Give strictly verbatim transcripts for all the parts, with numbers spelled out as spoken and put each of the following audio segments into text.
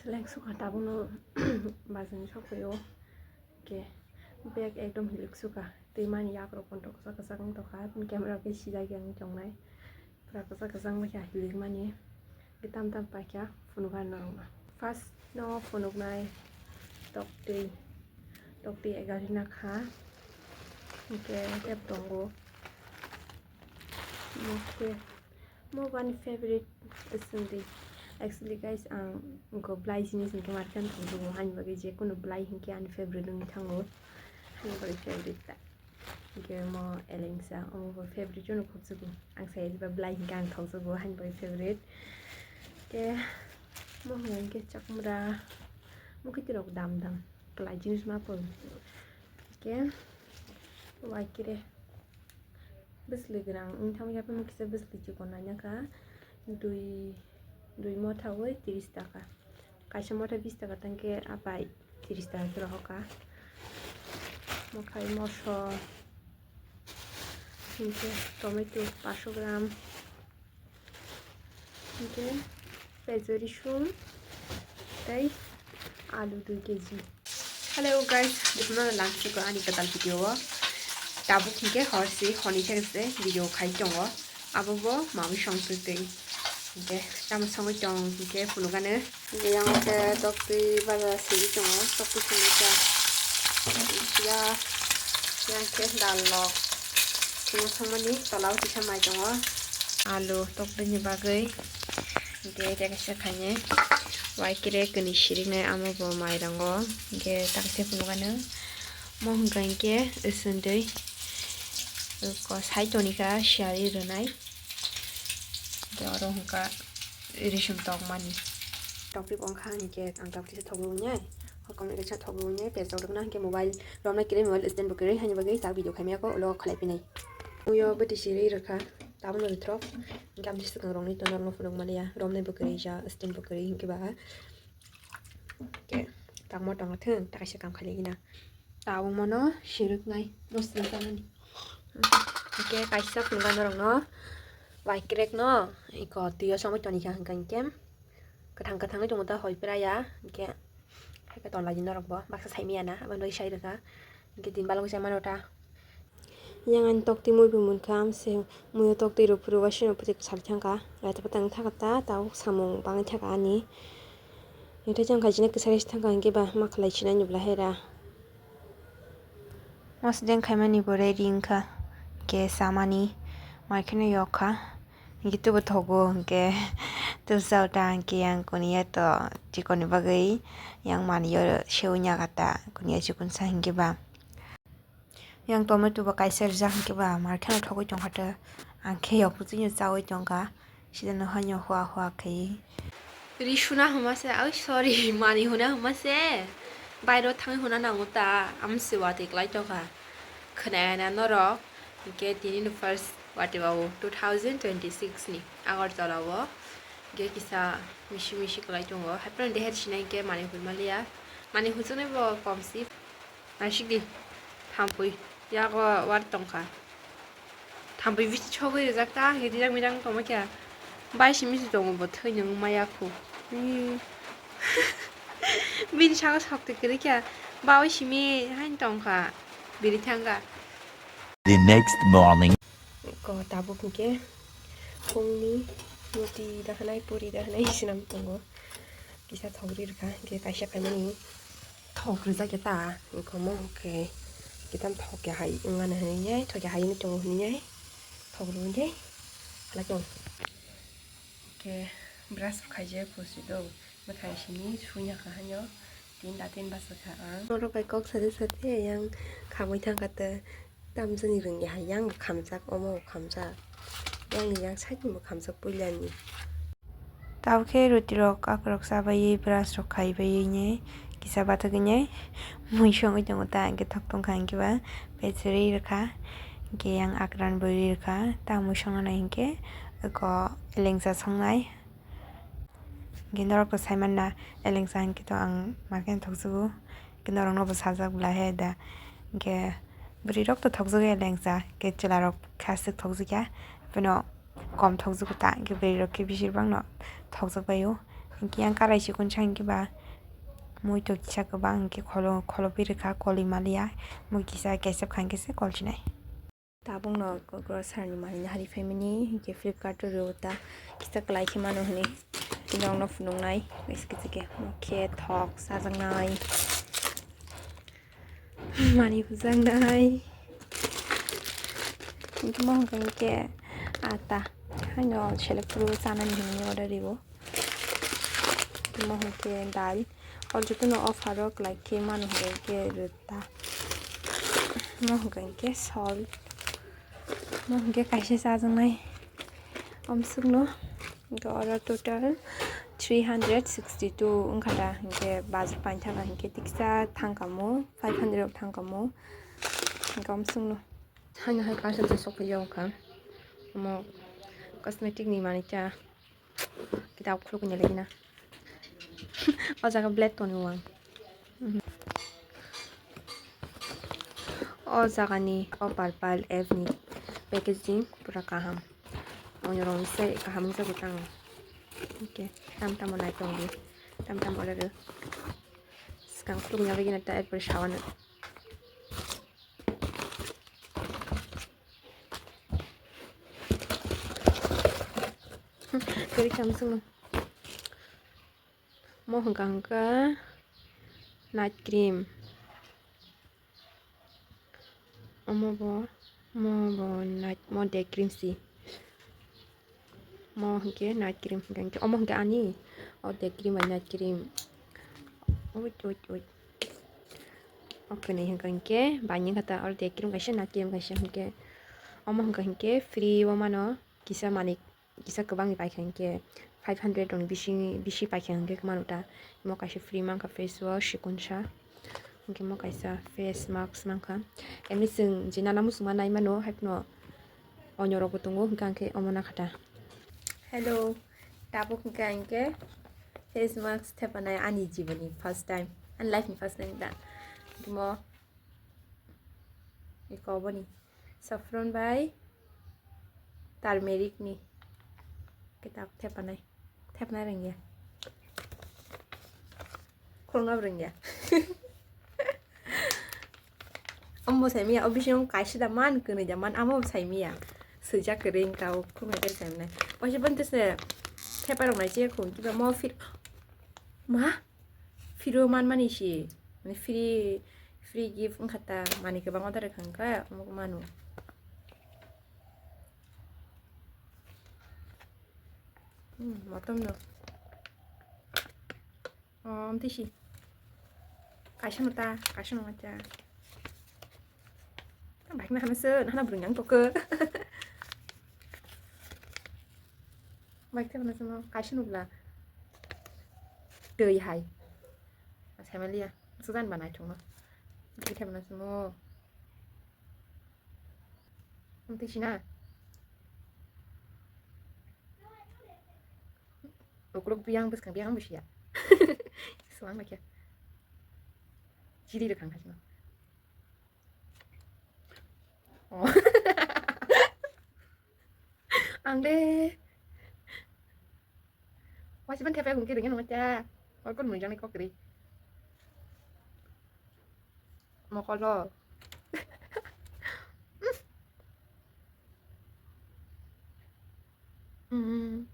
Seleng sukha tabukno bazani sokphaio. Ke bag ekdom hilik sukha. Tei mani yakrok kontho kwchak kwchak wng tongkha. Camera khe sijak ya wng tongnai. Pura kwchak kwchak wngkha hilik mani. Ke tam tam paikha phunukha norokno. First no phunuknai toktwi. Toktwi egarina kha. Hwnkhe tep tongo. Hwnkhe Mo bani favorite wngdi. Actually guys, ang go belai jinis hwnkhe markhe ang thangjago, haini bagwi je kunu belai hwnkhe ani favorite wngwi thango. Haini bagwi favorite ta. Hwnkhe mo elengsa, omo bo favorite no khukjago. Ang sai ba belai hwnkhe ang thangjago, haini bagwi favorite. Ke mo hwnkhe chakmra, mo kitirok dam dam. Belai jinis ma pon. Ke wai kire. Bwsli gwnang wng thangwi haphano kisa bwsli chikon naina kha dui dui motha oi tris taka, kaisa motha bis taka tangkhe apai tris taka khe rohor kha. Mokhai mosol, hinkhe tomato paso gram. Hinkhe pejo risum tei alu dui kg. Hello guys, jotono langchiko ani kwtal video o. Tabuk hinkhe hor si honi thekse video khai tongo. Abo bo mawi song twi twi. Hinkhe tamo songwi tong hinkhe phunukano. Yang khe toktwi baja siri tongo, toktwi siri ta. Ya, yang khe dal rok. Songmani tola o kisa mai tongo. Alu toktwi ni bagwi. Hinkhe tei kaisa khainai wai kire kwnwi siriknai amo bo mairango. Hinkhe taksa phunukano mo hwnkha hinkhe swndwi ko sai tonikha siyari rwnai. Hinkhe oro hwnkha risum tokmani. Tokti bongkha hinkhe ang tokti se thokwi wngnai. Hokom ni kaisa thokwi wngnai pejok rwkna hinkhe mobile romna kire mobile stand bo kire haini bagwi tak video khaimya ko ulo khalai pinai. Uyo bwtwi siri rwkha. Tabukno rwthrok, hinkhe amtwi swkang rokni tono rokno phunuk maliya, romnai bo kwrwi ja, stand bo kwrwi hinkhe ba. Hinkhe tangmo tongthwng, ta kaisa kam khailai gina. Tabukmono sirwknai, no sirwk tanani. Hinkhe kaisa phunukha norokno, wai krekno, iko twiyo somoi tonikha hinkhe hinkhe. Kwthang kwthangwi tongo ta hoi phraya, hinkhe. Haikhe tonlai di norokbo, baksa saimaya na, aboni bagwi sai rwkha. Hinkhe din balokjak mano ta. Yang ani tokti mui bo munkha, amse muiyo tokti rw phuru waisano phuti kwchar thangkha. Laita pata wng thaka ta, tabuk samung bangwi thaka ani. Nokthai chang khaijina kwchar thangkha hinkhe ba ma khlai sinani bwla hera. Mosodeng khaimani bo ready wngkha, hinkhe samani mai kheno yokha. Hinkhe tubo thogo hinkhe tubsa ta hinkhe yang kuniya to chikonni bagwi yang manwi o sewi nya kata kuniya chikonsa hinkhe ba. Yang tomato bo kaisa rijak hinkhe ba mar kheno thogwi tongkha ta ang khe yok bwtwi no chawi tongkha sida no haino hua hua khe. Ri suna hwnma se, oi sorry, mani huna hwnma se. Bairo thangwi huna nango ta, amse watwi klai tongkha. Khwnaya na norok, hinkhe tini no first watwi bao two thousand twenty-six ni Agartala o. Hinkhe kisa misi misi klai tongo. Haiphano deher sinai hinkhe mani hwnma liya. Mani hwnjaknai bo komsi. Naisik di, thampui yago war tongkha. Thampui bisi sogwi rijak ta, hinkhe rijak mijak tongma khe. Bai simi se tongo bo thwi nung maya khu. Ih. Bini saka sokti kwrwi khe, bawi simi hain tongkha. Biri thangkha. The next morning. Ko tabuk hinkhe phungni ruti dahanai, puri dahanai sinam tongo. Kisa thogri rwkha, hinkhe kaisa khaimani thok rijak ya ta, wngkha mo hinkhe kitam thok ya hai wngmani hinwi thok ya hai wngwi tongo hinwi thok rwwi halai tongo. Hinkhe brush bo khaijak, kusu do bwthai simi suina kha haino. Tinta tin basa kha ang. Norok bai kok sade sade yang khamwi thangkha ta, tamjani rwngya hai yang bo khamjak, omo bo khamjak, yang ni yang side ni bo khamjak puilani. Tabukhe ruti rok akorok chabaiwi brush rok khaibaiwi kisa bathagwi mui songwi tongo ta hinkhe thok tongkha hinkhe ba pechorwi rwkha hinkhe yang akran bwrwi rwkha ta mui songna nai hinkhe eko elengsa songnai. Hinkhe norok to saimanna elengsa hinkhe to ang makhe thokjago. Hinkhe norokno bo sajak bwla he da. Hinkhe bwrwi rok to thokjago elengsa. Hinkhe chwla rok khe aswk thokjakya. Pheno kom thokjago ta. Hinkhe bwrwi rok khe bisi bangno thokjak baio. Hinkhe yang karai chikon sa hinkhe ba muitu kisa kwbang hinkhe kholo, kholo birikha koli maliya, mui kisa kesep kha hinkhe se kolchinai. Tabukno grocery ni manwi nahari phaimani hinkhe Flipkart o rw ta kisa kwlai khe mano hwnwi tini nokno phunuknai kaisa kisa khe mokhe thok chajaknai. Mani bujak nai. Hingke mo hingka hingke ata. Haino selek puru chanani hinwi order ribo. Mo hingke dal. O jotono offer o kwlai khe mano hingka hingke rwta. Mo hingka hingke salt. Mo hingke kaisa chajaknai. Omsukno. Hingke oro total three hundred sixty two wngkha da, hingke bazar painthana hingke tiksa thangkamo five hundred rok thangkamo, hingke omsukno. Haino hai parcel se sokphaio wngkha, omo cosmetic ni manwi cha, kitab khulukya legina. O jaga blade tonwi wng. O jagani o purple app ni packaging pura kaham. Onyorok se kaham wngjago tang. Okay, tam tamo nai tongdi. Tam tamo order rw. Swkang khulukya legina ta erpore sawano. Kwrwi khamsung. Mo hwnkha hwnkha night cream. Omo bo, mo bo night, mo day cream si. Mo hwnkhe night cream hwnkha hwnkhe, omo hwnkhe ani, o day cream bai night cream. Wait, wait, wait. O kwnwi hwnkha hwnkhe, bai ni kha ta, o day cream kaisa, night cream kaisa hwnkhe. Omo hwnkha hwnkhe free o mano, kisa manwi kisa kwbangni paikha hinkhe five hundred rokni bisi, bisi paikha hinkhe mano ta. Omo kaisa free mankha face wash, sikunsa. Hinkhe omo kaisa face mask mankha. Emni chwng je nana muchungma nai mano, haiphano onyorokbo tongo, hinkhe ang khe omo nakha ta. Hello, tabuk hinkhe ang khe face mask thepanai ani jiboni first time, ani life ni first time ta. Hinkhe omo eko oboni. Saffron bai turmeric ni kitab thepanai, thepna rwngya, khulna rwngya. Omo saimiya, o bisingo kaisa da man, kwnwi da man, amo saimiya, swijak kwrwi wngkha o khulna khe saimanai. Waisa boni tese thepa rok nai che khum kiba mo phir ma. Free o manmani si, mane free, free gift wngkha ta, manwi kwbang order rwkha hwnkhe omo mano. Hmm, motom no. O, amtwi si. Kaisa no ta, kaisa no ta. Bike na hana se, hana bwrwi yang toko. Bike te hana se mo, kaisa no bla. Twi hai. Family ya, sudan ba naithokno. Bwtwi khe mano chwngno. Amtwi sina. Ukuluk biyang bwskang biyang bwsiya. Swang ba khe. Chiri rwkha kha chwngno. Oh. Ang de. Waisa ban thepai hum kiri ngin wacha. Orkon mui jani kokri. Mokolo. Hmm.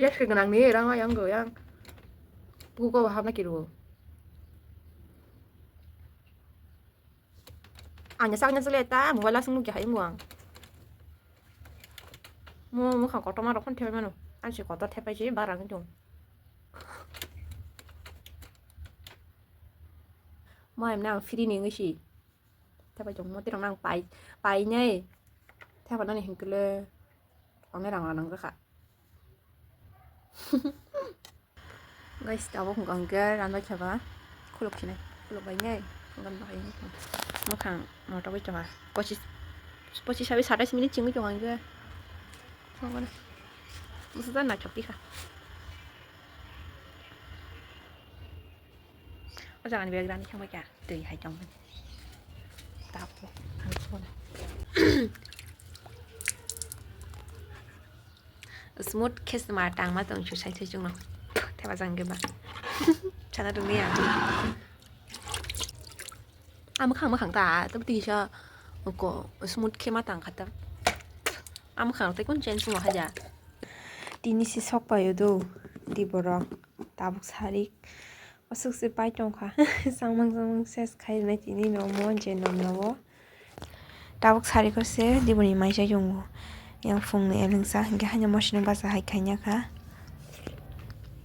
Yes, ke ganang ni rang yang go yang. Buku ko hapna kiru. Anya saknya sele ta mobile asung nukya hai muang. Mo mo kha kotor ma rokon thepai mano. An si kotor thepai si barang itu. Mo em nang free ni ngisi. Thepai jong mo tirang nang pai pai nei. Thepai nani hingkle. Ang nai rang rang jakha. Guys, tabuk hwnkha hwnkhe randa kheba khuluk sinai, khuluk bai nai, hwnkhe bahai wngkha. Mwkhang motok bai tongo, pochis, pochis sabai satais minute chingwi tongo hwnkhe. Tongo na. Bwsajak naithok tikha. O jaga ni bag rani thangbai kha, twi hai tongmani. Tabuk ang sona. Smooth khe se ma tangma tong chu sai sai chungno. Theba jang ge ba. Chana rung ya. Ama khang ma khang ta, ta ti sa. Ko smooth khe ma tang khata. Ama khang ta kun chen sung ha ja. Tini si sok payo do. Di borok. Tabuk sarik. Aswk se pai tongkha. Samang samang ses khai nai tini nomo je nomno o. Tabuk sariko se diboni maisa chungo. Yang phungni elengsa, hingke haino mosino basa hai khaina kha.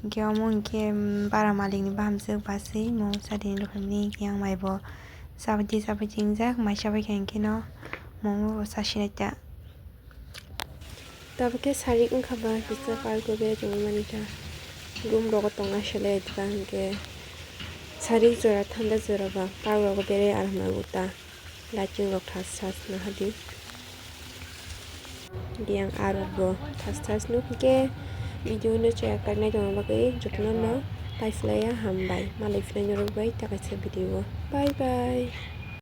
Hingke omo hingke, mm, bara malikni bahamjwk basui mo sadini rwkhamni hingke yang maibo sabaidi sabaidi wngjak, maisa bai kha hingke no mongo bo sasinai ta. Tabuk khe sarik wngkha ba kisa park o bere tongwi mani kha. Room rogo tongna selai ta hwnkhe sarik jora thanda jora ba park rogo bere aram lago ta. Lighting rok thas thas nahadi. Yang arok bo thas thas nuk hwnkhe video no chaya karnai tongna bagwi jotono no tai phlaiya hambai. Malai phlai norok bai ta kaisa video o. Bye bye.